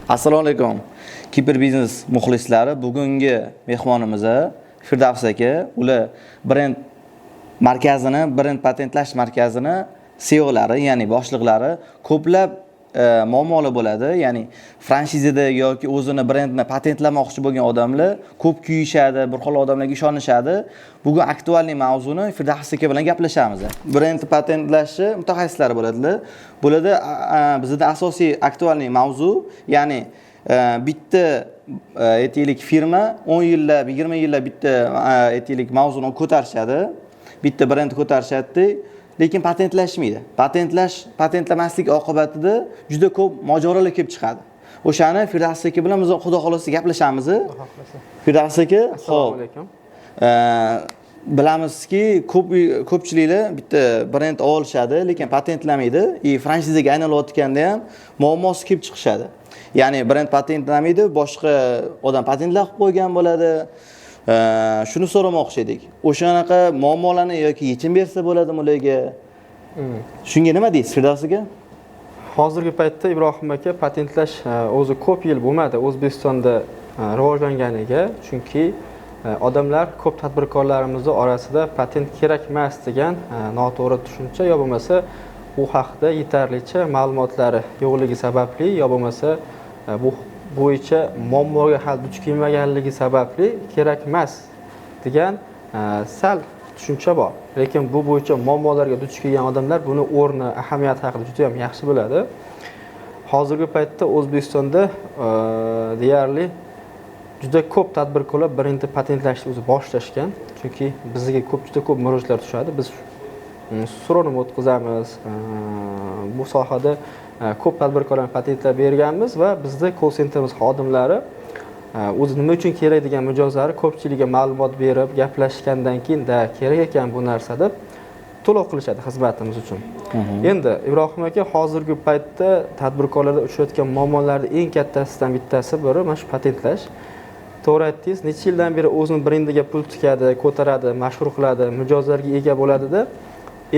Assalomu alaykum. Kiberbiznes muxlislari, bugungi mehmonimiz Firdavs aka. Ular brend markazini, brend patentlash markazini CEOlari, ya'ni boshliqlari. Ko'plab muammolar bo'ladi. Ya'ni franshizada yoki o'zini brendini patentlamoqchi bo'lgan odamlar ko'p kuyishadi, bir xil odamlarga ishonishadi. Bugun актуальный mavzuni Firdavs aka bilan gaplashamiz. Brend patentlashi mutaxassislari bo'ladilar. Bo'ladi, bizda asosiy актуальный mavzu, ya'ni bitta aytaylik, firma 10 yillab, 20 yillab bitta aytaylik, mavzuni ko'tarishadi. Bitta brend ko'tarishadi, lekin patentlashmaydi. Patentlamaslik oqibatida juda ko'p mojarolar kelib chiqadi. O'shani Firdavs aka bilan biz, xudo xohlasa, gaplashamiz. Firdavs aka, Assalomu ho'p. alaykum. Bilamizki, ko'pchiliklar bitta brend olishadi, lekin patentlamaydi и franshizaga aylanayotganda ham muammosi kelib chiqishadi. Ya'ni brend patentlamaydi, boshqa odam patentlab qo'ygan bo'ladi. Shuni so'ramoqchi edik. O'shanaqa muammolarni yoki yechim bersa bo'ladimi ularga? Shunga nima deysiz, Firdavs aka? Hozirgi paytda, Ibrohim aka, patentlash o'zi ko'p yil bo'lmadi O'zbekistonda rivojlanganiga, chunki odamlar, ko'p tadbirkorlarimizni orasida patent kerak emas degan noto'g'ri tushuncha yo bo'lmasa u haqida yetarlicha ma'lumotlari yo'qligi sababli yo bo'lmasa bu bo'yicha muammoga hali duch kelmaganligi sababli kerak emas degan sal tushuncha bor. Lekin bu bo'yicha muammolarga duch kelgan odamlar buni o'rni, ahamiyati haqida juda ham yaxshi biladi. Hozirgi paytda O'zbekistonda deyarli juda ko'p tadbirkorlar brendni patentlashni o'zi boshlashgan, chunki bizga ko'p, juda ko'p murojaatlar tushadi. Biz so'rovnoma o'tkazamiz, bu sohada ko'p tadbirkorlarni patentlab berganmiz va bizda call centerimiz xodimlari o'zi nima uchun kerak degan mijozlari ko'pchiligiga ma'lumot berib gaplashgandan keyin, da, kerak ekan bu narsa deb to'lov qilishadi xizmatimiz uchun. Endi, Ibrohim aka, hozirgi paytda tadbirkorlarda uchrayotgan muammolarni eng kattasidan bittasi biri mana shu patentlash. To'g'ri aytdingiz, necha yildan beri o'zini brendiga pul tikadi, ko'taradi, mashhur qiladi, mijozlarga ega bo'ladida,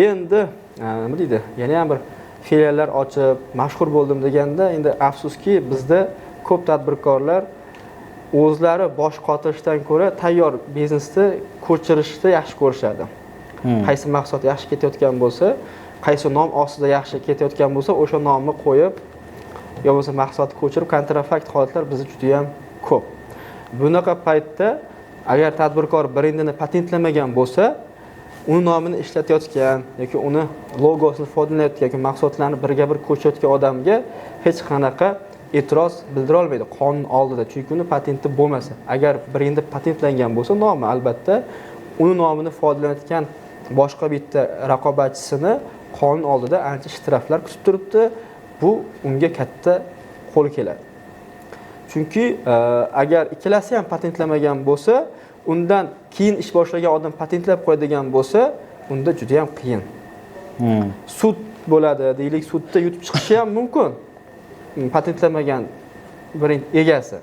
endi nima deydi, yana ham bir filiallar ochib mashhur bo'ldim deganda, endi afsuski, bizda ko'p tadbirkorlar o'zlari bosh qotirishdan ko'ra tayyor biznesni ko'chirishni yaxshi ko'rishadi. Qaysi mahsulot yaxshi ketayotgan bo'lsa, qaysi nom ostida yaxshi ketayotgan bo'lsa, o'sha nomni qo'yib yo bo'lmasa mahsulotni ko'chirib, kontrafakt holatlar bizda juda yam ko'p. Bunaqa paytda agar tadbirkor brendini patentlamagan bo'lsa, uni nomini ishlatayotgan yoki uni logosini foydalanayotgan yoki mahsulotlarni birga bir ko'chirayotgan odamga hech qanaqa e'tiroz bildira olmaydi qonun oldida, chunki uni patenti bo'lmasa. Agar brendi patentlangan bo'lsa nomi, albatta uni nomini foydalanayotgan boshqa bitta raqobatchisini qonun oldida ancha shtraflar kutib turibdi. Bu unga katta qo'l keladi, chunki agar ikkalasi ham patentlamagan bo'lsa, undan keyin ish boshlagan odam patentlab qo'yadigan bo'lsa, unda juda yam qiyin. Sud bo'ladi, deylik, sudda yutib chiqishi ham mumkin patentlamagan brend egasi,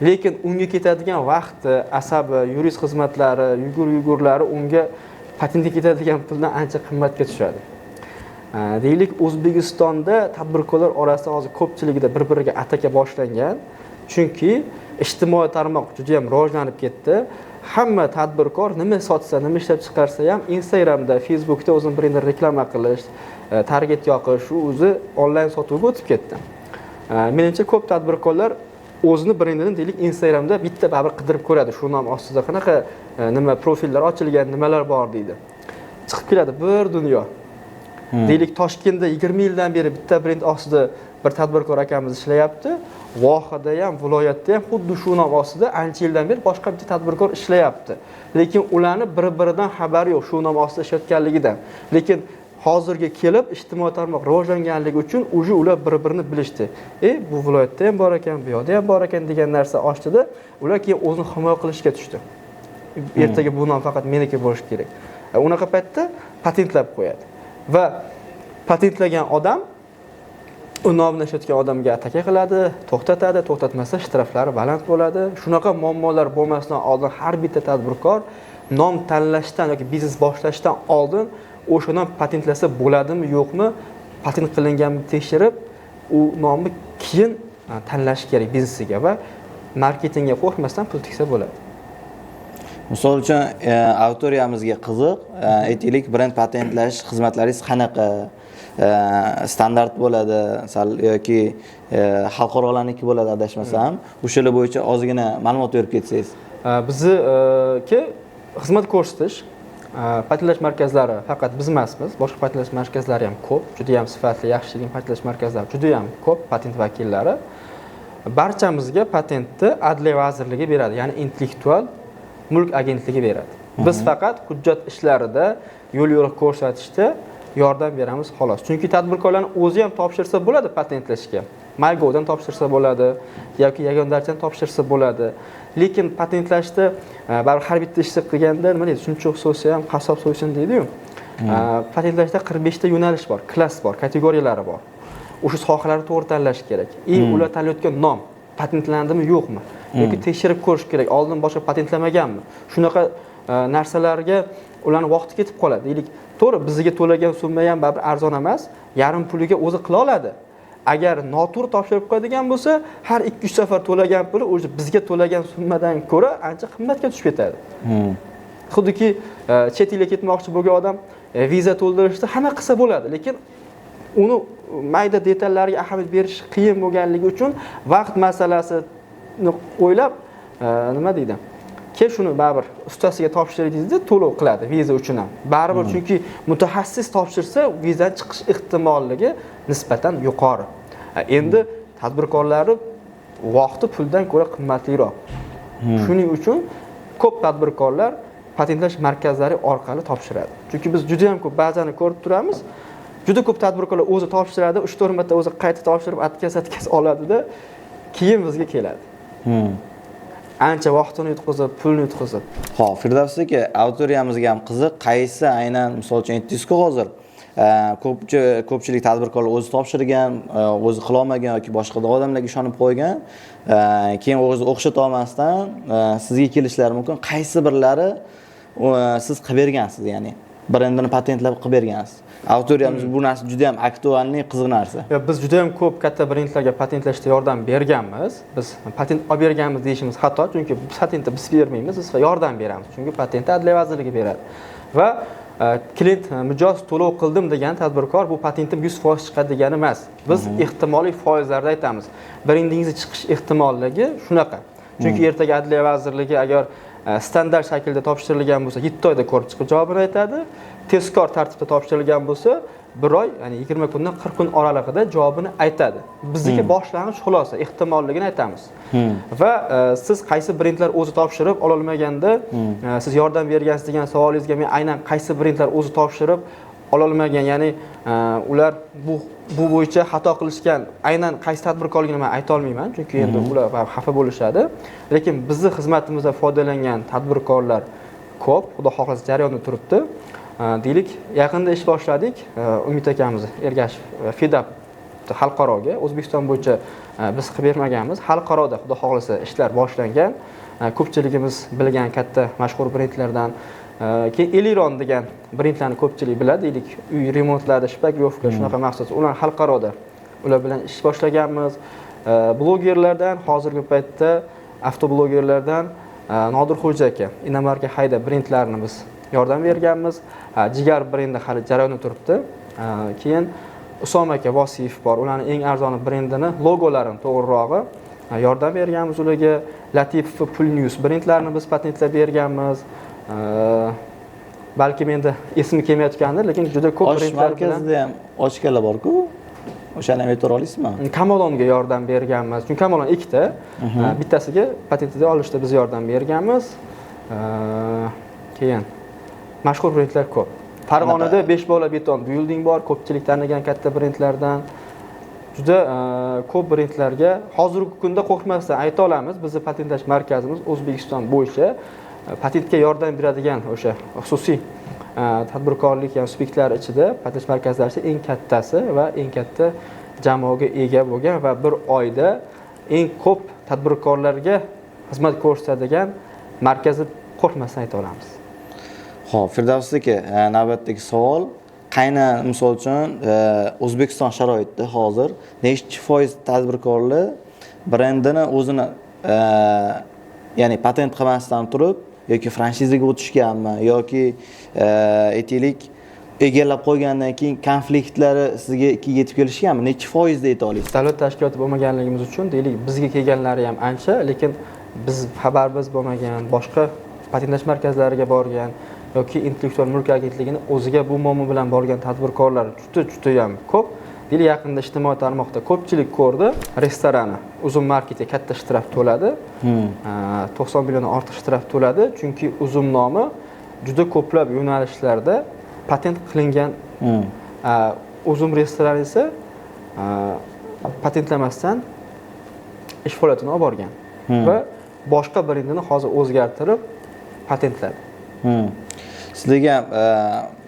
lekin unga ketadigan vaqti, asabi, yurist xizmatlari, yugur yugurlari unga patentga ketadigan puldan ancha qimmatga tushadi. Deylik, O'zbekistonda tadbirkorlar orasida hozir ko'pchiligida bir biriga ataka boshlangan, chunki ijtimoiy tarmoq juda yam rivojlanib ketdi. Hamma tadbirkor nima sotsa, nima ishlab chiqarsa ham Instagramda, Facebookda o'zini brendini reklama qilish, target yoqish, shu o'zi onlayn sotuvga o'tib ketdi. Menimcha, ko'p tadbirkorlar o'zini brendini, deylik, Instagramda bitta baribir qidirib ko'radi, shu nom ostida qanaqa nima profillar ochilgan, nimalar bor deydi. Chiqib keladi bir dunyo. Deylik, Toshkentda 20 yildan beri bitta brend ostida bir tadbirkor akamiz ishlayapti. Vohada ham, viloyatda ham xuddi shu nom ostida ancha yildan beri boshqa bitta tadbirkor ishlayapti, lekin ularni bir biridan xabari yo'q shu nom ostida ishlayotganligidan. Lekin hozirga kelib ijtimoiy tarmoq rivojlanganligi uchun уже ular bir birini bilishdi. E, bu viloyatda ham bor ekan, bu yoqda ham bor ekan degan narsa ochdida, ular keyin o'zini himoya qilishga tushdi. Ertaga bu nom faqat meniki bo'lishi kerak. Unaqa paytda patentlab qo'yadi va patentlagan odam u nomini ishlatgan odamga ataka qiladi, to'xtatadi, to'xtatmasa shtraflari baland bo'ladi. Shunaqa muammolar bo'lmasdan oldin har bitta tadbirkor nom tanlashdan yoki biznes boshlashdan oldin o'sha nom patentlasa bo'ladimi, yo'qmi, patent qilinganmi tekshirib, u nomni keyin tanlash kerak biznesiga va marketingga qo'rqmasdan pul tiksa bo'ladi. Misol uchun auditoriyamizga qiziq, aytaylik, brend patentlash xizmatlaringiz qanaqa standart bo'ladi, sal yoki xalqarolarniki bo'ladi adashmasam, o'shalar bo'yicha ozgina ma'lumot berib ketsangiz. Bizniki xizmat ko'rsatish patentlash markazlari faqat biz emasmiz, boshqa patentlash markazlari ham ko'p, juda ham sifatli, yaxshi ishlaydigan patentlash markazlari juda ham ko'p, patent vakillari. Barchamizga patentni Adliya vazirligi beradi, ya'ni intellektual mulk agentligi beradi. Biz faqat hujjat ishlarida, yo'l-yo'riq ko'rsatishda yordam beramiz xolos. Chunki tadbirkorlarni o'zi ham topshirsa bo'ladi patentlashga. MyGovdan topshirsa bo'ladi yoki yagona darchadan topshirsa bo'ladi. Lekin patentlashda baribir har bitta ishni qilganda nima deydi, chumchuq so'ysa ham qassob so'ysin deydi-yu. Patentlashda 45 ta yo'nalish bor, klass bor, kategoriyalari bor. O'sha sohalarni to'g'ri tanlash kerak. Ular tanlayotgan nom patentlandimi yo'qmi? Yoki tekshirib ko'rish kerak, oldin boshqa patentlamaganmi? Shunaqa narsalarga ularni vaqti ketib qoladi. Deylik, to'g'ri, bizga to'lagan summa ham baribir arzon emas, yarim puliga o'zi qila oladi. Agar noto'g'ri topshirib qo'yadigan bo'lsa, har 2-3 safar to'lagan puli o'zi bizga to'lagan summadan ko'ra ancha qimmatga tushib ketadi. Xuddiki, chet elga ketmoqchi bo'lgan odam viza to'ldirishda hamma qilsa bo'ladi, lekin uni mayda detallariga ahamiyat berish qiyin bo'lganligi uchun vaqt masalasini o'ylab, nima deydi? Kel shuni baribir ustasiga topshiraylik deydi, to'lov qiladi viza uchun ham. Baribir chunki mutaxassis topshirsa, vizadan chiqish ehtimolligi nisbatan yuqori. Endi tadbirkorlarni vaqti puldan ko'ra qimmatliroq. Shuning uchun ko'p tadbirkorlar patentlash markazlari orqali topshiradi. Chunki biz juda ham ko'p ba'zani ko'rib turamiz. Juda ko'p tadbirkorlar o'zi topshiradi, 3-4 marta o'zi qayta topshirib, atkas-atkas oladida, keyin bizga keladi. Ancha vaqtini yutqizib, pulni yutqizib. Xo'p, Firdavs aka, auditoriyamizga ham qiziq, qaysi aynan misol uchun aytdingiz-ku hozir, ko'pchilik tadbirkorlar o'zi topshirgan, o'zi qila olmagan yoki boshqa odamlarga ishonib qo'ygan, keyin o'zi o'xshata olmasdan sizga kelishlari mumkin. Qaysi birlari siz qilib bergansiz, ya'ni brendini patentlab qilib bergansiz? Auditoriyamiz bu narsa juda ham aktualniy, qiziq narsa. Yo, biz juda ham ko'p katta brendlarga patentlashda yordam berganmiz. Biz patent olib berganmiz deyishimiz xato, chunki patentni biz bermaymiz, biz yordam beramiz. Chunki patentni Adliya vazirligi beradi. Va klient, mijoz to'lov qildim degan tadbirkor bu patentim 100% chiqadi degani emas. Biz ehtimoliy foizlarda aytamiz. Brendingizni chiqish ehtimolligi shunaqa. Chunki ertaga Adliya vazirligi agar standart shaklda topshirilgan bo'lsa, 7 oyda ko'rib chiqib javobini aytadi. Tezkor tartibda topshirilgan bo'lsa, 1 oy, ya'ni 20 kundan 40 kun oralig'ida javobini aytadi. Bizniki boshlang'ich xulosa, ehtimolligini aytamiz. Va siz qaysi brendlar o'zi topshirib ololmaganda, siz yordam bergansiz degan savolingizga men aynan qaysi brendlar o'zi topshirib ololmagan, ya'ni ular bu bo'yicha xato qilishgan, aynan qaysi tadbirkorligini men ayta olmayman, chunki endi ular xafa bo'lishadi. Lekin bizni xizmatimizdan foydalangan tadbirkorlar ko'p, Xudo xohlasa jarayonda turibdi. Deylik, yaqinda ish boshladik, Umid akamiz Ergashev FEDAP xalqaroga, O'zbekiston bo'yicha biz qilib bermaganmiz. Xalqaroda Xudo xohlasa ishlar boshlangan. Ko'pchiligimiz bilgan katta mashhur brendlardan, keyin Eliron degan brendlarni ko'pchilik biladi, deylik, uy remontlarda, shpaklyovka, shunaqa mahsulot. Ular xalqaroda ular bilan ish boshlaganmiz. Blogerlardan hozirgi paytda avtoblogerlardan Nodir Xo'ja aka, Inomarka Hayda brendlarini biz yordam berganmiz. Jigar brendi hali jarayonda turibdi. Keyin Usom aka Vosiyev bor. Ularning eng arzon brendini, logolarini to'g'rirog'i yordam berganmiz ularga. Latifov Pul News brendlarini biz patentlab berganmiz. Balkim endi esim kelmayotgandir, lekin juda ko'p Osh brendlar bilan markazida ham ochkalar bor-ku. O'shani ham aytib olasizmi? Kamolonga yordam berganmiz. Chunki Kamolon ikkita, bittasiga patentida olishda biz yordam berganmiz. Keyin mashhur brendlar ko'p. Farg'onada 5 bola beton building bor, ko'pchilik tanigan katta brendlardan. Juda ko'p brendlarga hozirgi kunda qo'rqmasdan ayta olamiz, bizni patentlash markazimiz O'zbekiston bo'yicha patentga yordam beradigan o'sha xususiy tadbirkorlik ya'ni subyektlari ichida patentlash markazlari ichida eng kattasi va eng katta jamoaga ega bo'lgan va bir oyda eng ko'p tadbirkorlarga xizmat ko'rsatadigan markaz deb qo'rqmasdan ayta olamiz. Xo'p, Firdavs aka, navbatdagi savol. Qaynan, misol uchun, O'zbekiston sharoitida hozir nechi foiz tadbirkorlar Brendini o'zini ya'ni patent qilmasdan turib yoki franshizaga o'tishganmi yoki aytaylik egallab qo'ygandan keyin konfliktlari sizga yetib kelishganmi? Necha foizda ayta olasiz? Davlat tashkiloti bo'lmaganligimiz uchun deylik, bizga kelganlari ham ancha, lekin biz xabarimiz bo'lmagan, boshqa patentlash markazlariga borgan yoki intellektual mulk agentligini o'ziga bu muammo bilan borgan tadbirkorlar juda ham ko'p. Deylik, yaqinda ijtimoiy tarmoqda ko'pchilik ko'rdi, restorani Uzum Marketga katta shtraf to'ladi. 90 milliondan ortiq shtraf to'ladi, chunki Uzum nomi juda ko'plab yo'nalishlarda patent qilingan. Uzum restorani esa patentlamasdan ish faoliyatini olib borgan va boshqa brendini hozir o'zgartirib patentladi. Sizlarga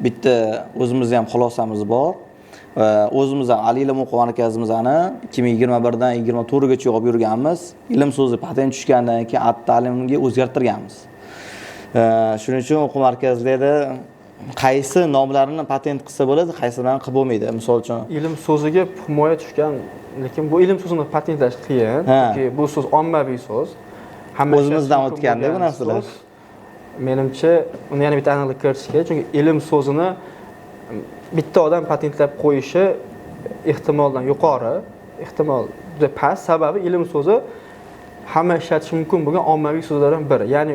bitta o'zimizda ham xulosamiz bor. O'zimiz ham Ali Ilm o'quv markazimizni 2021 dan 24 gacha olib yurganmiz. Ilm so'zi patent tushgandan keyin at-ta'limga o'zgartirganmiz. Shuning uchun o'quv markazlarida qaysi nomlarni patent qilsa bo'ladi, qaysilarini qilib bo'lmaydi. Misol uchun ilm so'ziga himoya tushgan, lekin bu ilm so'zini patentlash qiyin, chunki bu so'z ommaviy so'z. Hamma o'zimizdan o'tganda bu narsalar. Menimcha, uni yana bitta aniqlik kiritish kerak, chunki ilm so'zini bitta odam patentlab qo'yishi ehtimoldan yuqori, ehtimol juda past. Sababi ilm so'zi hamma ishlatishi mumkin bo'lgan ommaviy so'zlardan biri. Ya'ni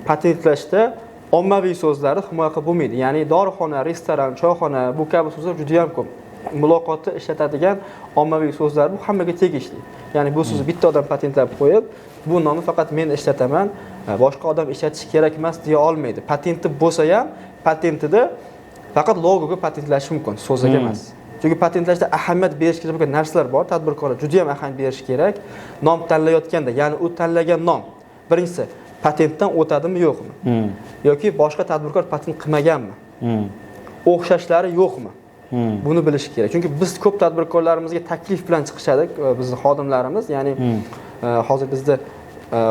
patentlashda ommaviy so'zlarni himoya qilib bo'lmaydi. Ya'ni dorixona, restoran, choyxona bu kabi so'zlar juda ham ko'p. Muloqotda ishlatadigan ommaviy so'zlar bu hammaga tegishli. Ya'ni bu so'zni bitta odam patentlab qo'yib, bu nomni faqat men ishlataman, boshqa odam ishlatishi kerak emas deya olmaydi. Patenti bo'lsa ham, patentida faqat logoga patentlash mumkin, so'ziga emas. Chunki patentlashda ahamiyat berish kerak bo'lgan narsalar bor, tadbirkorlar juda ham ahamiyat berish kerak. Nom tanlayotganda, ya'ni u tanlagan nom birinchisi patentdan o'tadimi yo'qmi? Yoki boshqa tadbirkor patent qilmaganmi? O'xshashlari yo'qmi? Buni bilish kerak. Chunki biz ko'p tadbirkorlarimizga taklif bilan chiqishadi, bizning xodimlarimiz, ya'ni hozir bizda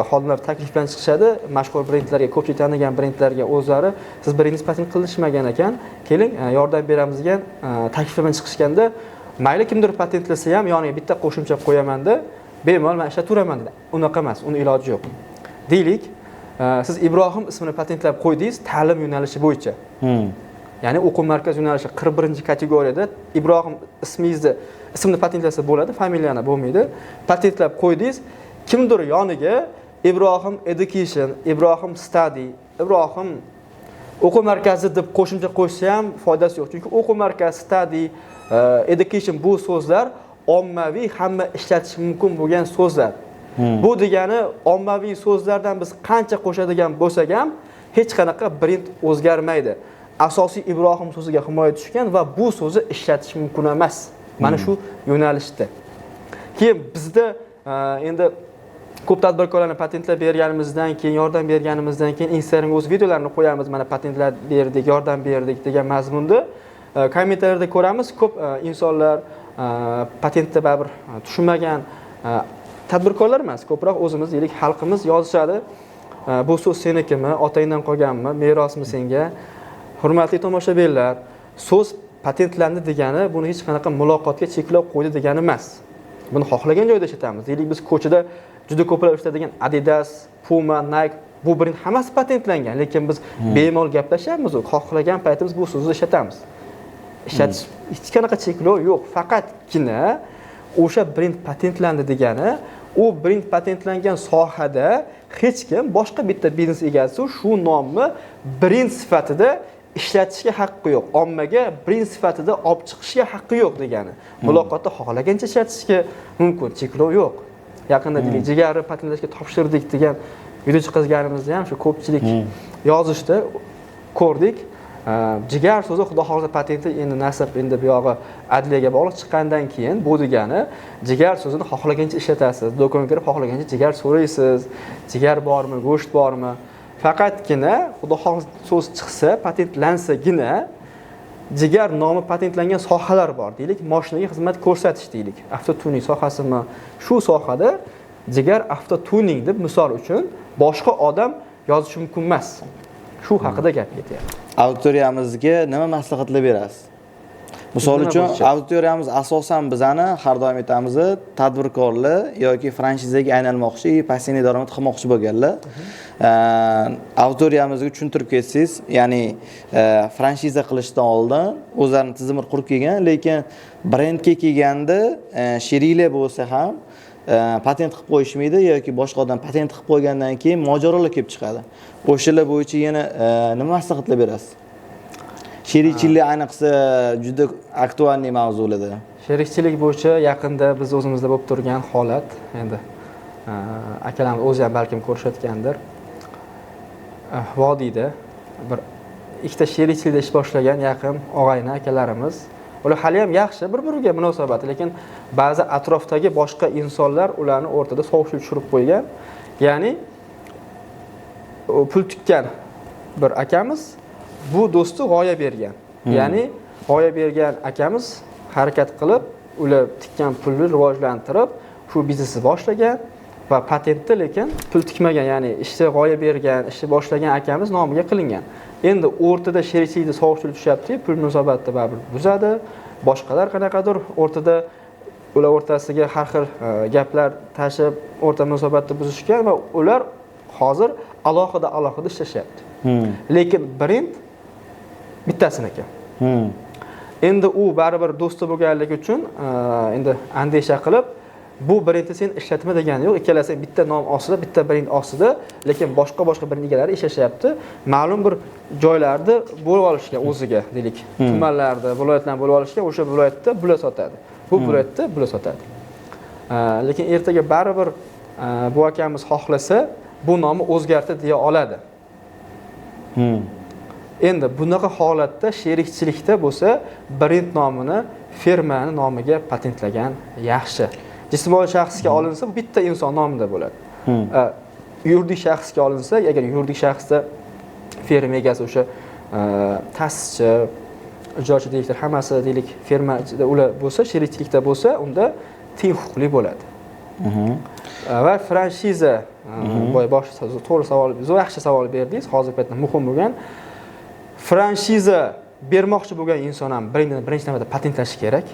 xodimlar taklif bilan chiqishadi, mashhur brendlarga, ko'pchilik tanigan brendlarga o'zlari siz brendingiz patent qilishmagan ekan, keling yordam beramiz degan taklif bilan chiqishganda, mayli kimdir patentlasa ham yoniga bitta qo'shimcha qo'yamanda, bemalol men ishlataveraman dedi. Unaqa emas, uni iloji yo'q. Deylik, siz Ibrohim ismini patentlab qo'ydingiz ta'lim yo'nalishi bo'yicha. Ya'ni o'quv markaz yo'nalishi 41-kategoriyada Ibrohim ismingizni ismini patentlasa bo'ladi, familiyani bo'lmaydi. Patentlab qo'ydingiz, kimdir yoniga Ibrohim Education, Ibrohim Study, Ibrohim o'quv markazi deb qo'shimcha qo'shsa ham foydasi yo'q. Chunki o'quv markazi, study, education bu so'zlar ommaviy, hamma ishlatishi mumkin bo'lgan so'zlar. Bu degani ommaviy so'zlardan biz qancha qo'shadigan bo'lsak ham hech qanaqa brend o'zgarmaydi. Asosiy Ibrohim so'ziga himoya tushgan va bu so'zni ishlatish mumkin emas. Mana shu yo'nalishda. Keyin bizda endi ko'p tadbirkorlarni patentlab berganimizdan keyin, yordam berganimizdan keyin Instagramga o'z videolarini qo'yamiz, mana patentlab berdik, yordam berdik degan mazmunda. Kommentariyada ko'ramiz, ko'p insonlar patentni baribir tushunmagan tadbirkorlar emas, ko'proq o'zimiz deylik, xalqimiz yozishadi. Bu so'z senikimi, otangdan qolganmi, merosmi senga? Hurmatli tomoshabinlar, so'z patentlandi degani buni hech qanaqa muloqotga cheklov qo'ydi degani emas. Buni xohlagan joyda ishlatamiz. Deylik, biz ko'chada juda ko'plab ishlatadigan Adidas, Puma, Nike bu brend hammasi patentlangan, lekin biz bemalol gaplashyapmiz, xohlagan paytimiz bu so'zni ishlatamiz. Ishlatish hech qanaqa cheklov yo'q, faqatgina o'sha brend patentlandi degani, u brend patentlangan sohada hech kim boshqa bitta biznes egasi shu nomni brend sifatida ishlatishga haqqi yo'q, ommaga brend sifatida olib chiqishga haqqi yo'q degani. Muloqotda xohlagancha ishlatishga mumkin, cheklov yo'q. Yaqinda deylik, jigarni patentlashga topshirdik degan video chiqarganimizda ham shu ko'pchilik yozishdi, ko'rdik. Jigar so'zi xudo xohlasa patenti endi nasib, endi bu yog'i adliyaga bog'liq chiqqandan keyin bu degani jigar so'zini xohlagancha ishlatasiz. Do'konga kirib xohlagancha jigar so'raysiz, jigar bormi, go'sht bormi? Faqatgina xudo xohlasa so'z chiqsa, patentlansagina jigar nomi patentlangan sohalar bor. Deylik, mashinaga xizmat ko'rsatish deylik. Avtotuning sohasimi? Shu sohada jigar avtotuning deb misol uchun boshqa odam yozishi mumkin emas. Shu haqida gap ketyapti. Auditoriyamizga nima maslahatlar berasiz? Misol uchun, auditoriyamiz asosan bizani har doim aytamiz, tadbirkorlar yoki franshizaga aylanmoqchi, пассивный daromad qilmoqchi bo'lganlar. Auditoriyamizga tushuntirib ketsangiz, ya'ni franshiza qilishdan oldin o'zlarini tizimini qurib kelgan, lekin brendga kelganda sheriklar bo'lsa ham patent qilib qo'yishmaydi yoki boshqa odam patent qilib qo'ygandan keyin mojarolar kelib chiqadi. O'shalar bo'yicha yana nima maslahatlar berasiz? Sherikchilik ayniqsa juda актуальный mavzularda. Sherikchilik bo'yicha yaqinda biz o'zimizda bo'lib turgan holat, endi akalarimiz o'zi ham balkim ko'rishayotgandir. Vodiyda bir ikkita sherikchilikda ish boshlagan yaqin og'ayni akalarimiz, ular hali ham yaxshi bir-biriga munosabati, lekin ba'zi atrofdagi boshqa insonlar ularni o'rtada sovuqlik tushirib qo'ygan. Ya'ni pul tikkan bir akamiz bu do'sti g'oya bergan. Ya'ni g'oya bergan akamiz harakat qilib, ular tikkan pulni rivojlantirib, shu biznesni boshlagan va patentni lekin pul tikmagan, ya'ni ishni g'oya bergan, ishni boshlagan akamiz nomiga qilingan. Endi o'rtada sherikchilikda sovuqchilik tushyapti, pul munosabatni baribir buzadi. Boshqalar qanaqadir o'rtada ular o'rtasiga har xil gaplar tashib, o'rta munosabatni buzishgan va ular hozir alohida alohida ishlashyapti. Lekin brend bittasiniki. Endi u baribir do'sti bo'lganligi uchun endi andisha qilib, bu brendni sen ishlatma degani yo'q, ikkalasi bitta nom ostida, bitta brend ostida, lekin boshqa-boshqa brend egalari ishlashyapti. Ma'lum bir joylarda bo'lib olishgan o'ziga, deylik, tumanlarda, viloyatlarni bo'lib olishgan, o'sha viloyatda bular sotadi. Bu viloyatda bular sotadi. Lekin ertaga baribir bu akamiz xohlasa, bu nomni o'zgartir deya oladi. Endi bunaqa holatda sherikchilikda bo'lsa, brend nomini firmani nomiga patentlagan yaxshi. Jismoniy shaxsga olinsa, bu bitta inson nomida bo'ladi. Yuridik shaxsga olinsa, agar yuridik shaxsda firma egasi o'sha ta'sischi, ijrochi direktor hammasi deylik firma ichida ular bo'lsa, sherikchilikda bo'lsa, unda teng huquqli bo'ladi. Va franshiza boya bosh to'g'ri savol, zo'r yaxshi savol berdingiz. Hozirgi paytda muhim bo'lgan franshiza bermoqchi bo'lgan inson ham brendini birinchi navbatda patentlashi kerak.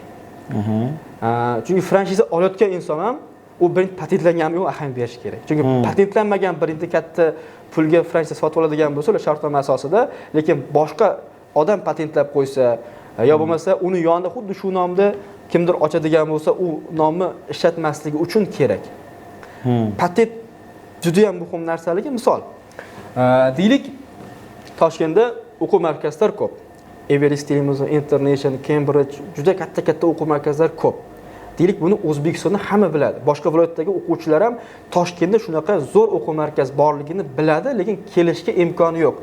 Chunki franshiza olayotgan inson ham u brend patentlanganmi yo'q ahamiyat berish kerak. Chunki patentlanmagan brendni katta pulga franshiza sotib oladigan bo'lsa, ular shartnoma asosida, lekin boshqa odam patentlab qo'ysa yo bo'lmasa uni yonida xuddi shu nomda kimdir ochadigan bo'lsa, u nomni ishlatmasligi uchun kerak. Patent juda ham muhim narsaligi. Misol, deylik, Toshkentda o'quv markazlari ko'p. Everest deymiz, International, Cambridge, juda katta-katta o'quv markazlari ko'p. Deylik, buni O'zbekistonda hamma biladi. Boshqa viloyatdagi o'quvchilar ham Toshkentda shunaqa zo'r o'quv markaz borligini biladi, lekin kelishga imkoni yo'q.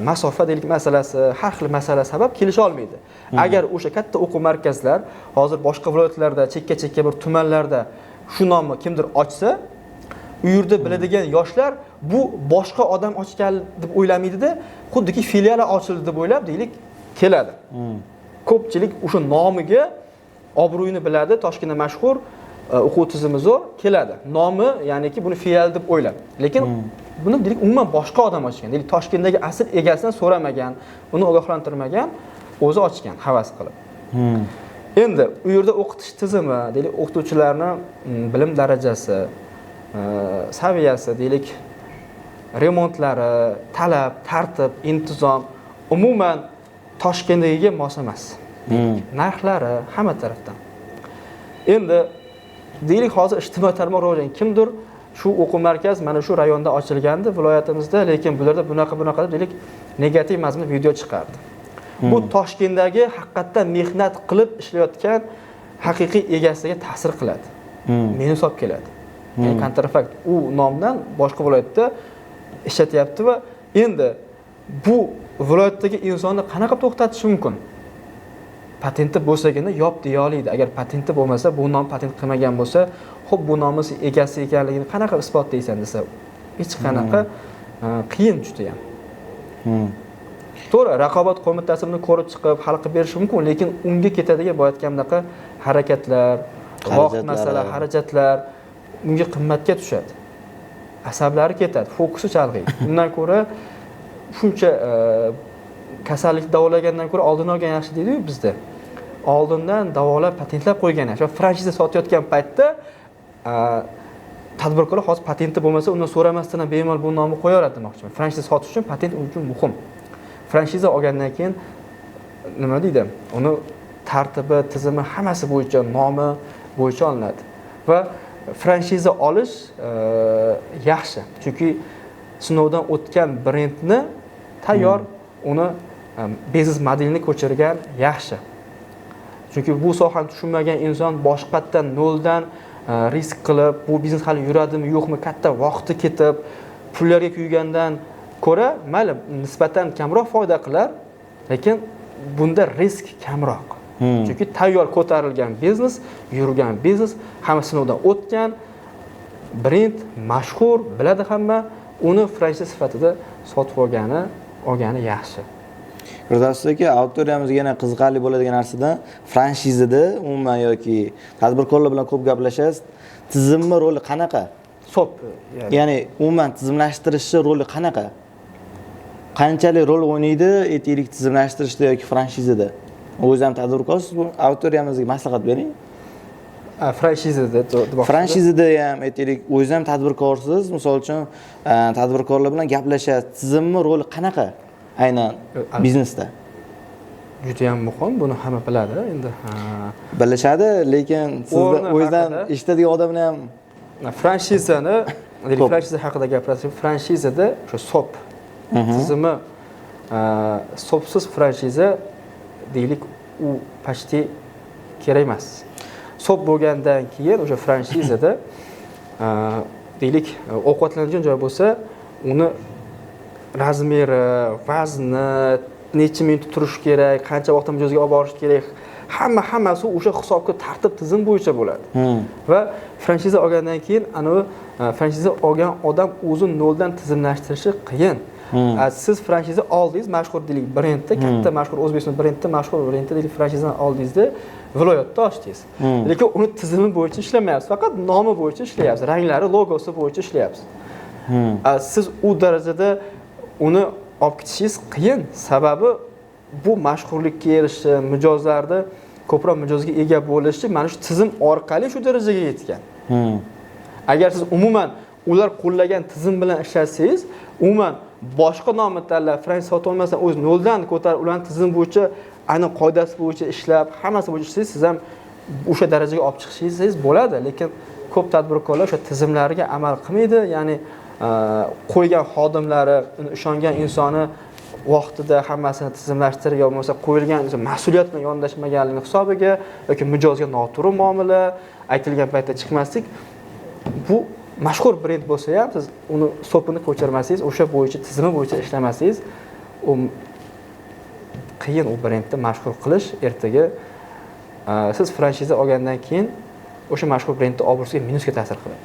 Masofa deylik masalasi, har xil masala sabab kelisha olmaydi. Agar o'sha katta o'quv markazlar hozir boshqa viloyatlarda, chekka-chekka bir tumanlarda shu nomni kimdir ochsa, u yerda biladigan yoshlar bu boshqa odam ochgan deb o'ylamaydi-da, xuddiki filiali ochildi deb o'ylab, deylik, keladi. Ko'pchilik o'sha nomiga obro'yini biladi, Toshkentda mashhur o'quv tizimi zo'r, keladi. Nomi, ya'niki buni filial deb o'ylab. Lekin buni deylik umuman boshqa odam ochgan. Deylik Toshkentdagi asl egasidan so'ramagan, uni ogohlantirmagan, o'zi ochgan havas qilib. Endi u yerda o'qitish tizimi, deylik o'qituvchilarning bilim darajasi, saviyasi, deylik remontlari, talab, tartib, intizom umuman Toshkentdagiga mos emas. Narxlari hamma tarafdan. Endi deylik hozir ijtimoiy tarmoq rivojlangan, kimdir shu o'quv markaz mana shu rayonda ochilgandi viloyatimizda, lekin bularda bunaqa deb deylik negativ mazmun video chiqardi. Bu Toshkentdagi haqiqatdan mehnat qilib ishlayotgan haqiqiy egasiga ta'sir qiladi. Minus olib keladi. Ya'ni kontrafakt u nomdan boshqa viloyatda ishlatyapti va endi bu viloyatdagi insonni qanaqa to'xtatish mumkin? Patenti bo'lsagina yop deya oladi. Agar patenti bo'lmasa, bu nom patent qilmagan bo'lsa, xo'p bu nomni egasi ekanligini qanaqa isbotlaysan desa, hech qanaqa qiyin juda ham. To'g'ri, raqobat qo'mitasi buni ko'rib chiqib, hal qilib berishi mumkin, lekin unga ketadigan boya aytganimdaqa harakatlar, vaqt masala, xarajatlar unga qimmatga tushadi. Asablari ketadi, fokusi chalg'iydi. Undan ko'ra shuncha kasallik davolagandan ko'ra oldini olgan yaxshi deydi-yu bizda. oldindan davolab patentlab qo'ygan yaxshi. Franshiza sotayotgan paytda tadbirkorlar hozir patenti bo'lmasa undan so'ramasdan ham bemalol bu nomni qo'yaveradi demoqchiman. Franshiza sotish uchun patent uchun muhim. Franshiza olgandan keyin nima deydi? Uni tartibi, tizimi hammasi bo'yicha, nomi bo'yicha olinadi. Va franshiza olish yaxshi. Chunki sinovdan o'tgan brendni tayyor, uni biznes modelini ko'chirgan yaxshi. Chunki bu sohani tushunmagan inson boshqatdan noldan risk qilib, bu biznes hali yuradimi, yo'qmi, katta vaqti ketib, pullarga kuygandan ko'ra, mayli nisbatan kamroq foyda qilar, lekin bunda risk kamroq. Chunki tayyor ko'tarilgan biznes, yurgan biznes, hamma sinovdan o'tgan brend, mashhur, biladi hamma, uni franshiza sifatida sotib olgani yaxshi. Firdavs aka, auditoriyamizga yana qiziqarli bo'ladigan narsadan franshizada umuman yoki tadbirkorlar bilan ko'p gaplashasiz, tizimni roli qanaqa? SOP, ya'ni umuman tizimlashtirishni roli qanaqa? Qanchalik rol o'ynaydi, aytaylik, tizimlashtirishda yoki franshizada? O'zi ham tadbirkorsiz, bu auditoriyamizga maslahat bering. Franshizada demoqchisiz? Franshizada ham aytaylik, o'zingiz ham tadbirkorsiz, misol uchun, tadbirkorlar bilan gaplashasiz, tizimni roli qanaqa aynan biznesda? Juda ham muhim, buni hamma biladi endi. Bilishadi, lekin sizni o'zidan eshitadigan odamlar ham franshizani, deylik, franshiza haqida gapirsak, franshizada o'sha SOP tizimi, SOPsiz franshiza deylik, u почти kerak emas. SOP bo'lgandan keyin o'sha franshizada deylik, ovqatlanadigan joy bo'lsa, uni razmeri, vazni, necha minut turish kerak, qancha vaqtda mijozga olib borish kerak, hammasi o'sha hisobga tartib tizim bo'yicha bo'ladi. Va franshiza olgandan keyin anavi franshiza olgan odam o'zi noldan tizimlashtirishi qiyin. Siz franshiza oldingiz, mashhur deylik brendda, katta mashhur O'zbekiston brendda, mashhur brendda deylik franshizani oldingizda, viloyatda ochdingiz. Lekin uni tizimi bo'yicha ishlamayapsiz, faqat nomi bo'yicha ishlayapsiz, ranglari, logosi bo'yicha ishlayapsiz. Siz u darajada uni olib ketishingiz qiyin. Sababi bu mashhurlikka erishishi, mijozlarni ko'proq mijozga ega bo'lishi mana shu tizim orqali shu darajaga yetgan. Agar siz umuman ular qo'llagan tizim bilan ishlasangiz, umuman boshqa nomni tanlab, franshiza sotib olmasdan o'z noldan ko'tarib, ularning tizim bo'yicha, aynan qoidasi bo'yicha ishlab, hammasi bo'yicha ishlasangiz, siz ham o'sha darajaga olib chiqishingiz bo'ladi. Lekin ko'p tadbirkorlar o'sha tizimlarga amal qilmaydi, ya'ni qo'ygan xodimlari, ishongan insoni vaqtida hammasini tizimlashtirib, yo bo'lmasa qo'yilgan mas'uliyat bilan yondashmaganligi hisobiga yoki mijozga noto'g'ri muomala, aytilgan paytda chiqmaslik, bu mashhur brend bo'lsa ham siz uni SOPini ko'chirmasangiz, o'sha bo'yicha tizimi bo'yicha ishlamasangiz, u qiyin u brendni mashhur qilish. Ertaga siz franshiza olgandan keyin o'sha mashhur brendni obro'siga minusga ta'sir qiladi.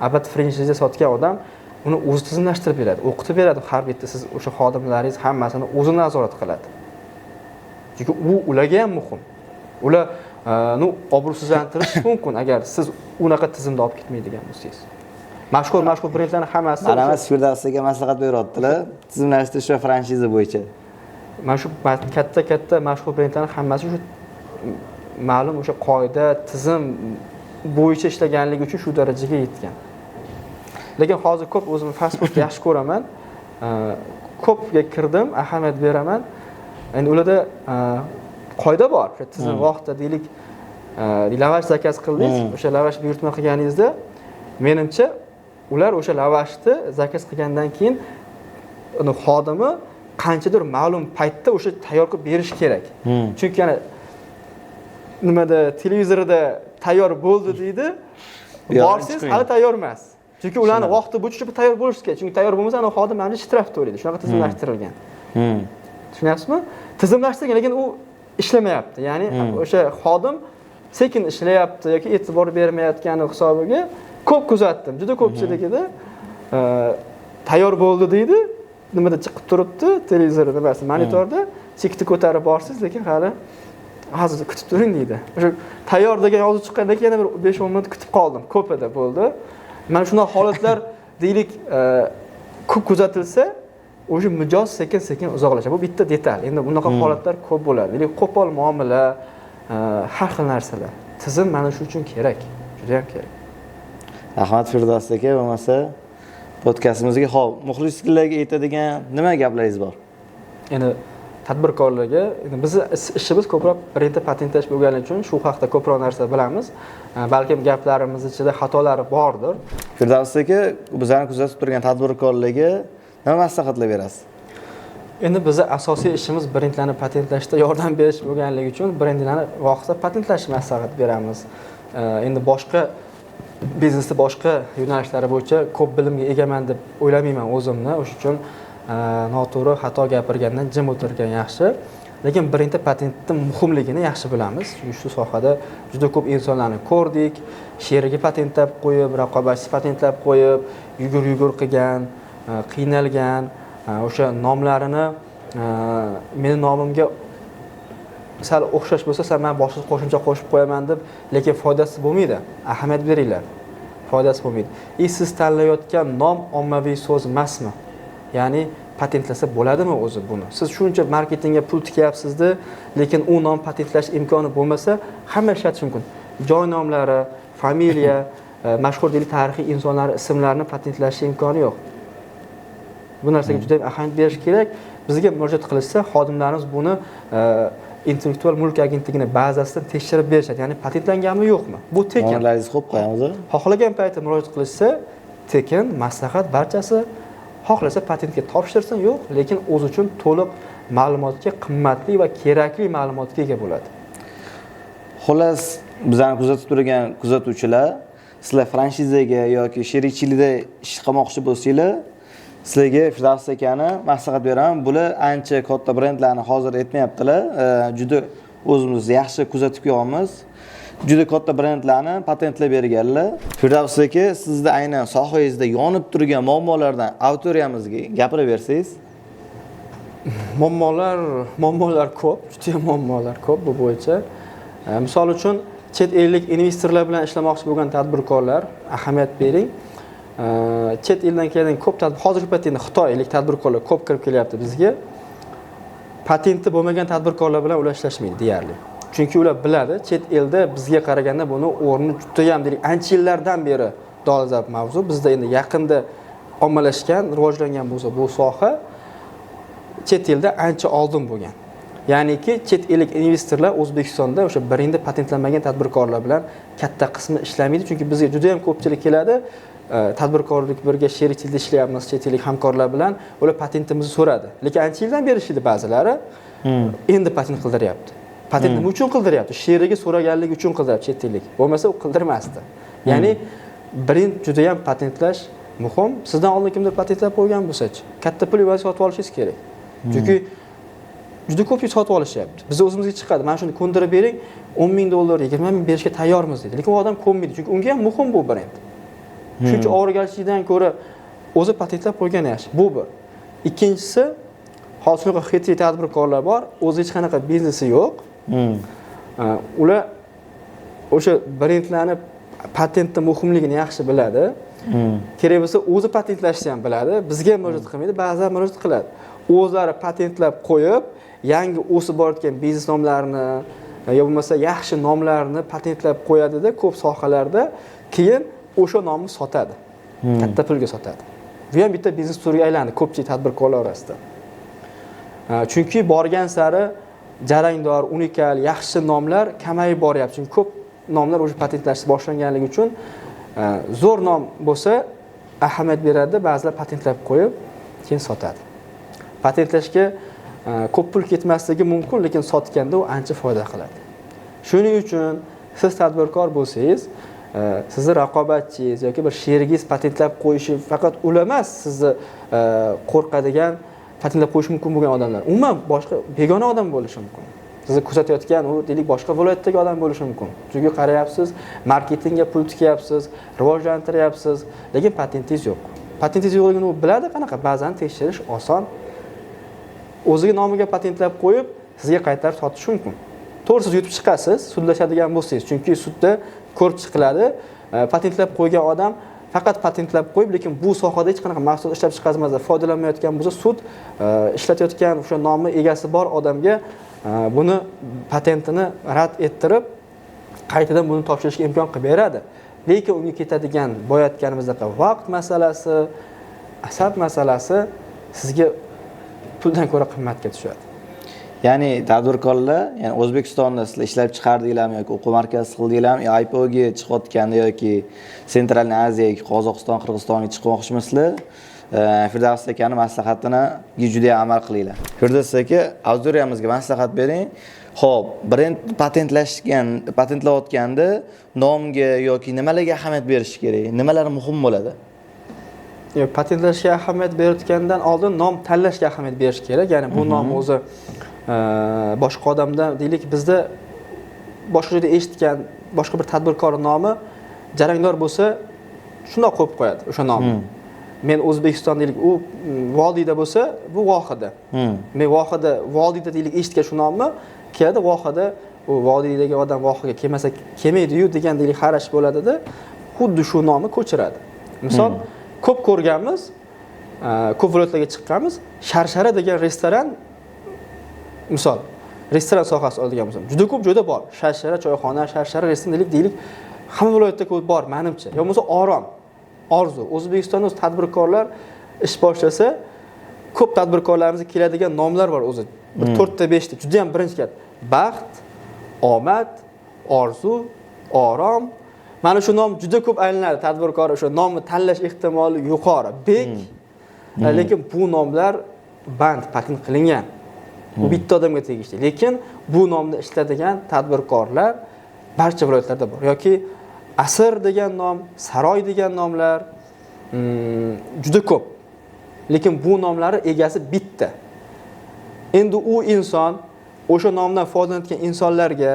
Albatta franshiza sotgan odam uni o'zi tizimlashtirib beradi, o'qitib beradi, har bitta siz o'sha xodimlaringiz hammasini o'zi nazorat qiladi. Chunki u ularga ham muhim. Ular obro'sizlantirish mumkin agar siz unaqa tizimda olib ketmaydigan bo'lsangiz. Mashhur brendlarning hammasi mana Firdavs aka maslahat beryaptilar, tizimlashtirish va franshiza bo'yicha. Mana shu katta mashhur brendlarning hammasi shu ma'lum o'sha qoida, tizim bo'yicha ishlaganligi uchun shu darajaga yetgan. Lekin hozir ko'p o'zim fast foodni yaxshi ko'raman. Ko'pga kirdim, ahamiyat beraman. Endi ularda qoida bor. O'sha tizim vaqtida deylik, lavash zakaz qildingiz, o'sha lavash buyurtma qilganingizda, menimcha ular o'sha lavashni zakaz qilgandan keyin uni xodimi qanchadir ma'lum paytda o'sha tayyor qilib berish kerak. Chunki yana nimada televizorda tayyor bo'ldi deydi, borsangiz hali tayyor emas. Chunki ularning vaqti bo'yicha tayyor bo'lishi kerak. Chunki tayyor bo'lmasa, ana xodim mana shtraf to'laydi. Shunaqa tizimlashtirilgan. Tushunyapsizmi? Tizimlashtirilgan, lekin u ishlamayapti. Ya'ni o'sha xodim sekin ishlayapti yoki e'tibor bermayotgani hisobiga ko'p kuzatdim. Juda ko'pchiligida tayyor bo'ldi deydi, nimada chiqib turibdi, televizor nimasi, monitorda chekni ko'tarib borsiz, lekin hali hozir kutib turing deydi. O'sha tayyor degan yozuv chiqqandan keyin yana bir 5-10 minut kutib qoldim. Ko'pida bo'ldi. Mana shunday holatlar deylik ko'p kuzatilsa, O'sha mijoz sekin-sekin uzoqlashadi. Bu bitta detal. Endi bunaqa holatlar ko'p bo'ladi. Lekin qo'pol muomala, har xil narsalar. Tizim mana shu uchun kerak. Juda ham kerak. Rahmat Firdavs aka, bo'lmasa podkastimizga xo'p, muxlislarga aytadigan nima gaplaringiz bor? Endi tadbirkorlarga, endi bizni ishimiz ko'proq brendni patentlash bo'lgani uchun shu haqda ko'proq narsa bilamiz. Balkim gaplarimiz ichida xatolari bordir. Firdavs aka, bizlarni kuzatib turgan tadbirkorlarga nima maslahatlar berasiz? Endi bizni asosiy ishimiz brendlarni patentlashda yordam berish bo'lganligi uchun brendlarni vaqtida patentlash maslahat beramiz. Endi boshqa biznesda boshqa yo'nalishlari bo'yicha ko'p bilimga egaman deb o'ylamayman o'zimni. O'sha uchun noto'g'ri xato gapirgandan jim o'tirgan yaxshi. Lekin brendda patentning muhimligini yaxshi bilamiz. Chunki shu sohada juda ko'p insonlarni ko'rdik. Sherigi patentlab qo'yib, raqobatchi patentlab qo'yib, yugur-yugur qilgan, qiynalgan, o'sha nomlarini meni nomimga sal o'xshash bo'lsa, sal men boshqa qo'shimcha qo'shib qo'yaman deb, lekin foydasi bo'lmaydi. Ahamiyat beringlar. Foydasi bo'lmaydi. Siz tanlayotgan nom ommaviy so'z emasmi? Ya'ni patentlasa bo'ladimi o'zi buni? Siz shuncha marketingga pul tikyapsiz-da, lekin u nom patentlash imkoni bo'lmasa, hamma ishlatish mumkin. Joy nomlari, familiya, mashhur deylik tarixiy insonlar ismlarini patentlash imkoni yo'q. Bu narsaga juda ham ahamiyat berish kerak. Bizga murojaat qilishsa, xodimlarimiz buni intellektual mulk agentligining bazasidan tekshirib berishadi. Ya'ni patentlanganmi yo'qmi? Bu tekin. Nomlaringizni qo'yib qo'yamiz. Xohlagan paytda murojaat qilishsa, tekin maslahat barchasi. Xohlasa patentga topshirsin, yo'q, lekin o'zi uchun to'liq ma'lumotga, qimmatli va kerakli ma'lumotga ega bo'ladi. Xullas, bizlarni kuzatib turgan kuzatuvchilar, sizlar franshizaga yoki sherikchilikda ish qilmoqchi bo'lsanglar, sizlarga Firdavs akani maslahat beraman. Bular ancha katta brendlarni hozir aytmayaptilar. Juda o'zimiz yaxshi kuzatib kelyapmiz. Juda katta brendlarni patentlab berganlar. Firdavs aka, sizda aynan sohangizda yonib turgan muammolardan auditoriyamizga gapirib bersangiz. Muammolar ko'p, juda ham muammolar ko'p bu bo'yicha. Misol uchun, chet ellik investorlar bilan ishlamoqchi bo'lgan tadbirkorlar, ahamiyat bering. Chet eldan kelgan ko'p hozirgi paytda endi xitoylik tadbirkorlar ko'p kirib kelyapti bizga. Patenti bo'lmagan tadbirkorlar bilan ular ishlashmaydi deyarli. Chunki ular biladi, chet elda bizga qaraganda buni o'rni juda ham deylik, ancha yillardan beri dolzarb mavzu. Bizda endi yaqinda ommalashgan, rivojlangan bo'lsa bu soha chet elda ancha oldin bo'lgan. Ya'niki chet ellik investorlar O'zbekistonda o'sha brendni patentlanmagan tadbirkorlar bilan katta qismi ishlamaydi, chunki bizga juda ham ko'pchilik keladi. Tadbirkorlik birga sherikchilikda ishlayapmiz chet ellik hamkorlar bilan, ular patentimizni so'radi. Lekin ancha yildan beri ishlaydi ba'zilari. Endi patent qildiryapti. Patent nima uchun qildiryapti? Sherigi so'raganligi uchun qildiryapti chet ellik. Bo'lmasa u qildirmasdi. Ya'ni brend juda ham patentlash muhim. Sizdan oldin kimdir patentlab qo'ygan bo'lsa-chi, katta pul evaziga sotib olishingiz kerak. Chunki juda ko'pchilik sotib olishyapti. Biz o'zimizga chiqadi. Mana shuni ko'ndirib bering, $10,000, $20,000 berishga tayyormiz deydi. Lekin u odam ko'nmaydi, chunki unga ham muhim bu brend. Shuncha og'irgarchilikdan ko'ra o'zi patentlab qo'ygan yaxshi. Bu bir. Ikkinchisi, hozir shunaqa xitri tadbirkorlar bor, o'zi hech qanaqa biznesi yo'q. Ular o'sha brendlarni patentni muhimligini yaxshi biladi. Kerak bo'lsa o'zi patentlashni ham biladi. Bizga murojaat qilmaydi, ba'zan murojaat qiladi. O'zlari patentlab qo'yib, yangi o'sib borayotgan biznes nomlarini yo bo'lmasa yaxshi nomlarni patentlab qo'yadi-da ko'p sohalarda, keyin o'sha nomni sotadi. Katta pulga sotadi. Bu ham bitta biznes turiga aylandi ko'pchilik tadbirkorlar orasida. Chunki borgan sari jarangdor, unikal, yaxshi nomlar kamayib boryapti. Chunki ko'p nomlar o'sha patentlash boshlanganligi uchun zo'r nom bo'lsa ahamiyat beradi, ba'zilar patentlab qo'yib keyin sotadi. Patentlashga ko'p pul ketmasligi mumkin, lekin sotganda u ancha foyda qiladi. Shuning uchun siz tadbirkor bo'lsangiz, sizni raqobatchingiz yoki bir sherigingiz patentlab qo'yishi faqat ular emas, sizni qo'rqadigan, patentlab qo'yishi mumkin bo'lgan odamlar. Umuman boshqa begona odam bo'lishi mumkin. Sizni kuzatayotgan u deylik boshqa viloyatdagi odam bo'lishi mumkin. Chunki qarayapsiz, marketingga pul tikyapsiz, rivojlantiryapsiz, lekin patentingiz yo'q. Patentingiz yo'qligini u biladi, qanaqa ba'zan tekshirish oson. O'ziga nomiga patentlab qo'yib, sizga qaytarib sotish mumkin. To'g'ri, siz yutib chiqasiz, sudlashadigan bo'lsangiz, chunki sudda ko'rib chiqiladi. Patentlab qo'ygan odam Faqat patentlab qo'yib, lekin bu sohada hech qanaqa mahsulot ishlab chiqarmasdan foydalanmayotgan bo'lsa, sud ishlatayotgan o'sha nomni egasi bor odamga buni patentini rad ettirib, qaytadan buni topshirishga imkon qilib beradi. Lekin unga ketadigan boya aytganimizdek vaqt masalasi, asab masalasi sizga puldan ko'ra qimmatga tushadi. Ya'ni tadbirkorlar, ya'ni O'zbekistonda sizlar ishlab chiqardinglarmi yoki o'quv markazi qildinglarmi, IPOga chiqayotganda yoki Sentralniy Aziyaga, Qozog'iston, Qirg'izistonga chiqmoqchimisizlar, Firdavs akani maslahatini juda amal qilinglar. Firdavs aka, auditoriyamizga maslahat bering. Xo'p, brend patentlayotganda nomga yoki nimalarga ahamiyat berish kerak? Nimalar muhim bo'ladi? Yo'q, patentlashga ahamiyat berayotgandan oldin nom tanlashga ahamiyat berish kerak. Ya'ni bu nom o'zi boshqa odamdan, deylik, bizda boshqa joyda eshitgan boshqa bir tadbirkor nomi jarangdor bo'lsa, shundoq qo'yib qo'yadi o'sha nomni. Men O'zbekiston deylik, u vodiyda bo'lsa, bu Vohida. Men Vohida, vodiyda deylik eshitgan shu nomni, keladi Vohida, u vodiydagi odam Vohaga kelmasa kelmaydi-yu degan deylik xarash bo'ladida, xuddi shu nomni ko'chiradi. Misol, ko'p ko'rganmiz, ko'p viloyatlarga chiqqanmiz, Sharshara degan restoran, misol, restoran sohasi oladigan bo'lsam, juda ko'p joyda bor. Sharshara choyxona, Sharshara restoran deylik, hamma viloyatda ko'p bor menimcha. Yo bo'lmasa Orom, Orzu. O'zbekistonda o'z tadbirkorlar ish boshlasa, ko'p tadbirkorlarimizga keladigan nomlar bor o'zi. Bir 4 ta 5 ta juda ham birinchi keladi. Baxt, omad, orzu, orom. Mana shu nom juda ko'p aylanadi tadbirkor, o'sha nomni tanlash ehtimoli yuqori. Bek. Lekin bu nomlar band patent qilingan. Bu bitta odamga tegishli. Lekin bu nomni ishlatadigan tadbirkorlar barcha viloyatlarda bor. Yoki Asr degan nom, Saroy degan nomlar juda ko'p. Lekin bu nomlarning egasi bitta. Endi u inson o'sha nomdan foydalanayotgan insonlarga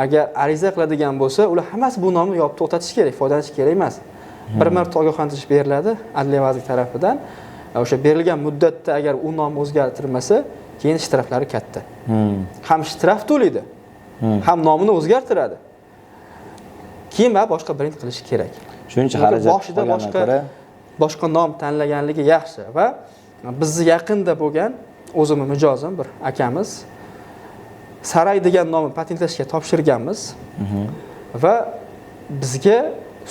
agar ariza qiladigan bo'lsa, ular hammasi bu nomni yopib to'xtatish kerak, foydalanish kerak emas. Bir marta ogohlantirish beriladi Adliya vazirligi tarafidan. O'sha berilgan muddatda agar u nom o'zgartirilmasa, keyin shtraflari katta. Ham shtraf to'laydi, ham nomini o'zgartiradi. Keyin va boshqa brend qilishi kerak. Shuncha xarajat boshida boshqa nom tanlaganligi yaxshi. Va bizni yaqinda bo'lgan o'zimning mijozim bir akamiz Saray degan nomni patentlashga topshirganmiz. Va bizga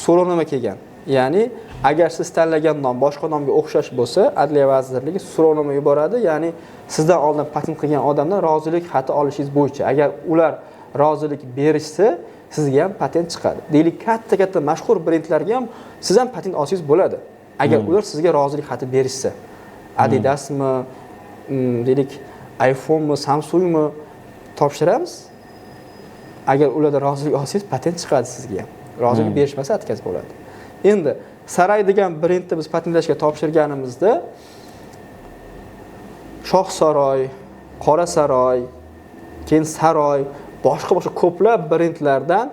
so'rovnoma kelgan. Ya'ni agar siz tanlagan nom boshqa nomga o'xshash bo'lsa, Adliya vazirligi so'rovnoma yuboradi. Ya'ni sizdan oldin patent qilgan odamdan rozilik xati olishingiz bo'yicha. Agar ular rozilik berishsa, sizga ham patent chiqadi. Deylik, katta-katta mashhur brendlarga ham siz ham patent olsangiz bo'ladi. Agar ular sizga rozilik xati berishsa. Adidasmi, deylik, iPhone'mi, Samsung'mi topshiramiz. Agar ulardan rozilik olsangiz, patent chiqadi sizga ham. Rozilik berishmasa atkaz bo'ladi. Endi Saray degan brendni biz patentlashga topshirganimizda Shoh Saroy, Qora Saroy, keyin Saroy, boshqa ko'plab brendlardan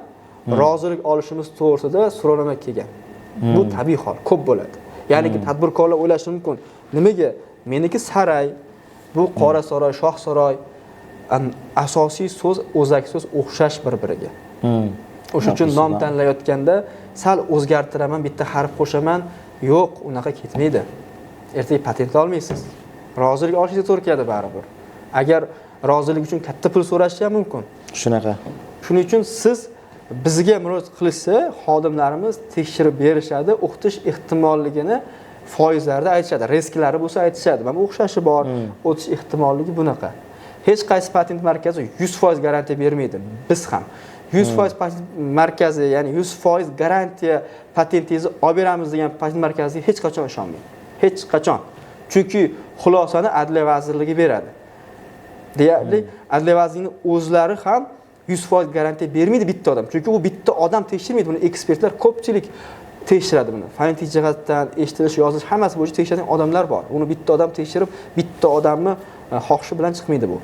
rozilik olishimiz to'g'risida so'rovnoma kelgan. Bu tabiiy hol, ko'p bo'ladi. Ya'ni tadbirkorlar o'ylashi mumkin, nimaga meniki Saray, bu Qora Saroy, Shoh Saroy, asosiy so'z, o'zak so'z o'xshash bir-biriga. O'sha uchun nom tanlayotganda sal o'zgartiraman, bitta harf qo'shaman, yo'q, unaqa ketmaydi. Ertaga patent olmaysiz. Rozilik olishingizga to'g'ri keladi baribir. Agar rozilik uchun katta pul so'rashi ham mumkin. Shunaqa. Shuning uchun siz bizga murojaat qilishsa, xodimlarimiz tekshirib berishadi, o'qitish ehtimolligini foizlarda aytishadi, risklari bo'lsa aytishadi. Mana bu o'xshashi bor, o'tish ehtimolligi bunaqa. Hech qaysi patent markazi 100% garantiya bermaydi. Biz ham 100% patent markazi, ya'ni 100% garantiya patentingizni olib beramiz degan patent markaziga hech qachon ishonmang. Hech qachon. Chunki xulosani Adliya vazirligi beradi. Deyarli Adliya vazirligining o'zlari ham 100% garantiya bermaydi bitta odam. Chunki u bitta odam tekshirmaydi, buni ekspertlar ko'pchilik tekshiradi buni. Fonetik jihatdan, eshitilish, yozilish hammasi bo'yicha tekshiradigan odamlar bor. Uni bitta odam tekshirib, bitta odamni xohishi bilan chiqmaydi bu.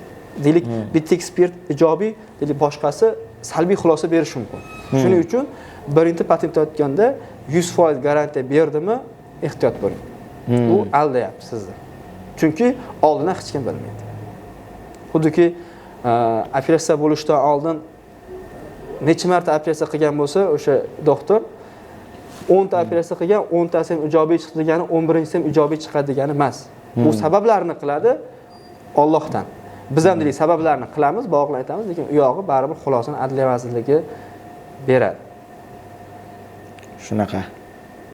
Deylik, bitta ekspert ijobiy, deylik boshqasi salbiy xulosa berishi mumkin. Shuning uchun birinchi patentlayotganda 100% garantiya berdimi, ehtiyot bo'ling. U aldayapti sizni. Chunki oldindan hech kim bilmaydi. Xuddiki operatsiya bo'lishdan oldin necha marta operatsiya qilgan bo'lsa, o'sha doktor 10 ta operatsiya qilgan, 10 tasi ham ijobiy chiqdi degani, 11-inchisi ham ijobiy chiqadi degani emas. Bu sabablarni qiladi Allohdan. Biz ham deylik, sabablarni qilamiz, bog'lan aytamiz, lekin u yog'i baribir xulosani Adliya vazirligi beradi. Shunaqa.